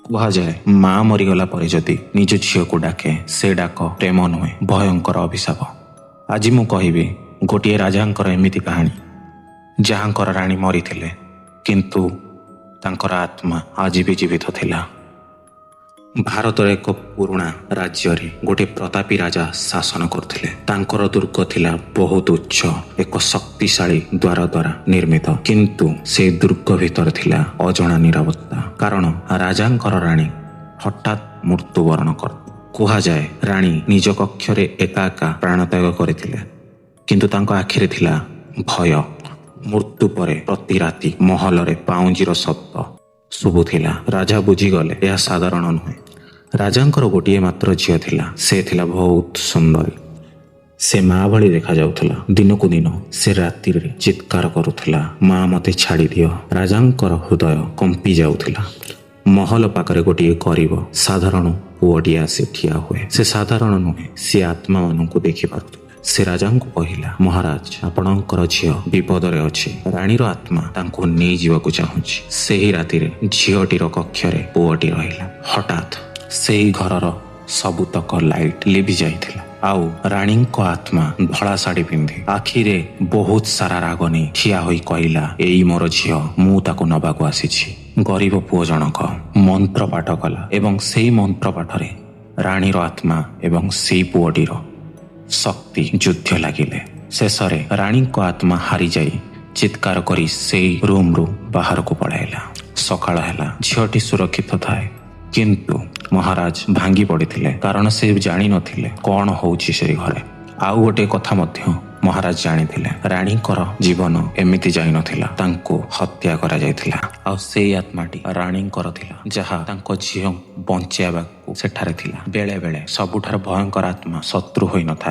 କୁହାଯାଏ, ମା ମରିଗଲା ପରେ ଯଦି ନିଜ ଝିଅକୁ ଡାକେ, ସେ ଡାକ ପ୍ରେମ ନୁହେଁ, ଭୟଙ୍କର ଅଭିଶାପ। ଆଜି ମୁଁ କହିବି ଗୋଟିଏ ରାଜାଙ୍କର ଏମିତି କାହାଣୀ, ଯାହାଙ୍କର ରାଣୀ ମରିଥିଲେ, କିନ୍ତୁ ତାଙ୍କର ଆତ୍ମା ଆଜି ବି ଜୀବିତ ଥିଲା। ଭାରତର ଏକ ପୁରୁଣା ରାଜ୍ୟରେ ଗୋଟିଏ ପ୍ରତାପୀ ରାଜା ଶାସନ କରୁଥିଲେ। ତାଙ୍କର ଦୁର୍ଗ ଥିଲା ବହୁତ ଉଚ୍ଚ, ଏକ ଶକ୍ତିଶାଳୀ ଦ୍ୱାର ଦ୍ୱାରା ନିର୍ମିତ। କିନ୍ତୁ ସେ ଦୁର୍ଗ ଭିତରେ ଥିଲା ଅଜଣା ନିରାପତ୍ତା, କାରଣ ରାଜାଙ୍କର ରାଣୀ ହଠାତ୍ ମୃତ୍ୟୁବରଣ କର। କୁହାଯାଏ, ରାଣୀ ନିଜ କକ୍ଷରେ ଏକା ଏକା ପ୍ରାଣତ୍ୟାଗ କରିଥିଲେ, କିନ୍ତୁ ତାଙ୍କ ଆଖିରେ ଥିଲା ଭୟ। ମୃତ୍ୟୁ ପରେ ପ୍ରତି ରାତି ମହଲରେ ପାଉଁଜିର ଶବ୍ଦ ଶୁଭୁଥିଲା। ରାଜା ବୁଝିଗଲେ, ଏହା ସାଧାରଣ ନୁହେଁ। ରାଜାଙ୍କର ଗୋଟିଏ ମାତ୍ର ଝିଅ ଥିଲା। ସେ ଥିଲା ବହୁତ ସୁନ୍ଦରୀ। ସେ ମା ଭଳି ଦେଖାଯାଉଥିଲା। ଦିନକୁ ଦିନ ସେ ରାତିରେ ଚିତ୍କାର କରୁଥିଲା, "ମା, ମତେ ଛାଡ଼ିଦିଅ।" ରାଜାଙ୍କର ହୃଦୟ କମ୍ପି ଯାଉଥିଲା। ମହଲ ପାଖରେ ଗୋଟିଏ ଗରିବ ସାଧାରଣ ପୁଅଟିଏ ଆସି ଠିଆ ହୁଏ। ସେ ସାଧାରଣ ନୁହେଁ, ସେ ଆତ୍ମାମାନଙ୍କୁ ଦେଖିପାରୁଥିଲା। ସେ ରାଜାଙ୍କୁ କହିଲା, "ମହାରାଜ, ଆପଣଙ୍କର ଝିଅ ବିପଦରେ ଅଛି। ରାଣୀର ଆତ୍ମା ତାଙ୍କୁ ନେଇଯିବାକୁ ଚାହୁଁଛି।" ସେହି ରାତିରେ ଝିଅଟିର କକ୍ଷରେ ପୁଅଟି ରହିଲା। ହଠାତ୍ ସେହି ଘରର ସବୁତକ ଲାଇଟ୍ ଲିଭି ଯାଇଥିଲା ଆଉ ରାଣୀଙ୍କ ଆତ୍ମା ଧଳା ଶାଢ଼ୀ ପିନ୍ଧି, ଆଖିରେ ବହୁତ ସାରା ରାଗ ନେଇ ଠିଆ ହୋଇ କହିଲା, "ଏଇ ମୋର ଝିଅ, ମୁଁ ତାକୁ ନବାକୁ ଆସିଛି।" ଗରିବ ପୁଅ ଜଣକ ମନ୍ତ୍ର ପାଠ କଲା ଏବଂ ସେଇ ମନ୍ତ୍ର ପାଠରେ ରାଣୀର ଆତ୍ମା ଏବଂ ସେଇ ପୁଅଟିର ଶକ୍ତି ଯୁଦ୍ଧ ଲାଗିଲେ। ଶେଷରେ ରାଣୀଙ୍କ ଆତ୍ମା ହାରିଯାଇ ଚିତ୍କାର କରି ସେଇ ରୁମ୍ରୁ ବାହାରକୁ ପଳାଇଲା। ସକାଳ ହେଲା, ଝିଅଟି ସୁରକ୍ଷିତ ଥାଏ, କିନ୍ତୁ ମହାରାଜ ଭାଙ୍ଗି ପଡ଼ିଥିଲେ, କାରଣ ସେ ଜାଣିନଥିଲେ କ'ଣ ହଉଛି ସେଇ ଘରେ। ଆଉ ଗୋଟିଏ କଥା ମଧ୍ୟ ମହାରାଜ ଜାଣିଥିଲେ, ରାଣୀଙ୍କର ଜୀବନ ଏମିତି ଯାଇନଥିଲା, ତାଙ୍କୁ ହତ୍ୟା କରାଯାଇଥିଲା ଆଉ ସେଇ ଆତ୍ମାଟି ରାଣୀଙ୍କର ଥିଲା, ଯାହା ତାଙ୍କ ଝିଅ ବଞ୍ଚାଇବାକୁ ସେଠାରେ ଥିଲା। ବେଳେ ବେଳେ ସବୁଠାରୁ ଭୟଙ୍କର ଆତ୍ମା ଶତ୍ରୁ ହୋଇନଥାଏ।